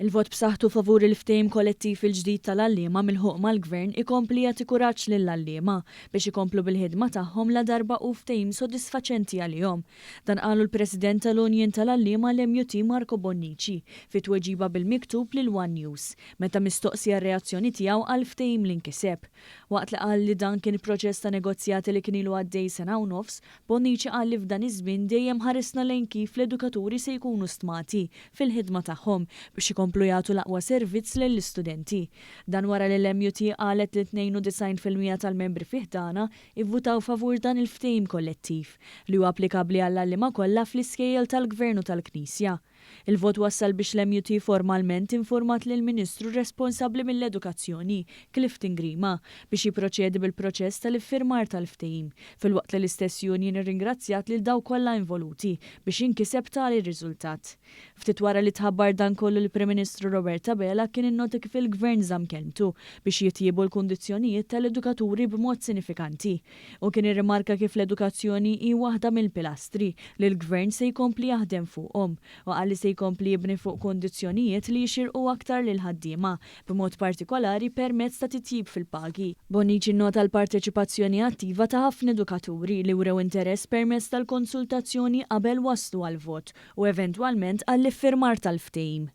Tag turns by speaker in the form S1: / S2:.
S1: Il-vot b'saħħtu favur il-ftehim kollettiv il-ġdid tal-għalliema milħuq mal-Gvern ikompli jagħti kuraġġ lill-għalliema biex ikomplu bil-ħidma tagħhom ladarba hu ftehim sodisfaċenti għalihom. Dan qalu l-President tal-Union tal-Għalliema l-MUT Marco Bonnici fi tweġiba bil-miktub lil one News meta mistoqsi għar-reazzjoni tiegħu għall-ftehim li nkiseb. Waqt li qal li dan kien proċess ta' negozjati li kien ilu għaddej sena u nofs, Bonnici qal li f'dan iż-żmien dejjem ħarisna lejn kif l-edukaturi se jkunu stmati fil-ħidma tagħhom biex ikomplu jagħtu l-aqwa servizz lill-istudenti. Dan wara li l-MUT qalet li 92% tal-membri fi ħdanha ivvutaw favur dan il-ftehim kollettiv, li hu applikabbli għall-għalliema kollha fl-iskejjel tal-Gvern u tal-Knisja. Il-vot wassal biex l-MUT formalment informat lill-Ministru responsabbli mill-Edukazzjoni, Clifton Grima, biex jipproċedi bil-proċess tal-iffirmar tal-ftehim, filwaqt li l-istess union irringrazzjat lil dawk kollha involuti biex inkiseb tali riżultat. Ftit wara li tħabbar dan kollu l-Prim Ministru Robert Abela kien innota kif il-Gvern żamm kelmtu biex jitjiebu l-kundizzjonijiet tal-edukaturi b'mod sinifikanti. Hu kien irrimarka kif l-edukazzjoni hi waħda mill-pilastri li l-Gvern se jkompli jaħdem fuqhom u qal li se jkompli jibni fuq kundizzjonijiet li jixirqu aktar lill-ħaddiema, b'mod partikolari permezz ta' titjib fil-pagi. Bonnici nnota l-parteċipazzjoni attiva ta' ħafna edukaturi li wrew interess permezz tal-konsultazzjoni qabel waslu għall-vot u eventwalment għall-iffirmar tal-ftehim.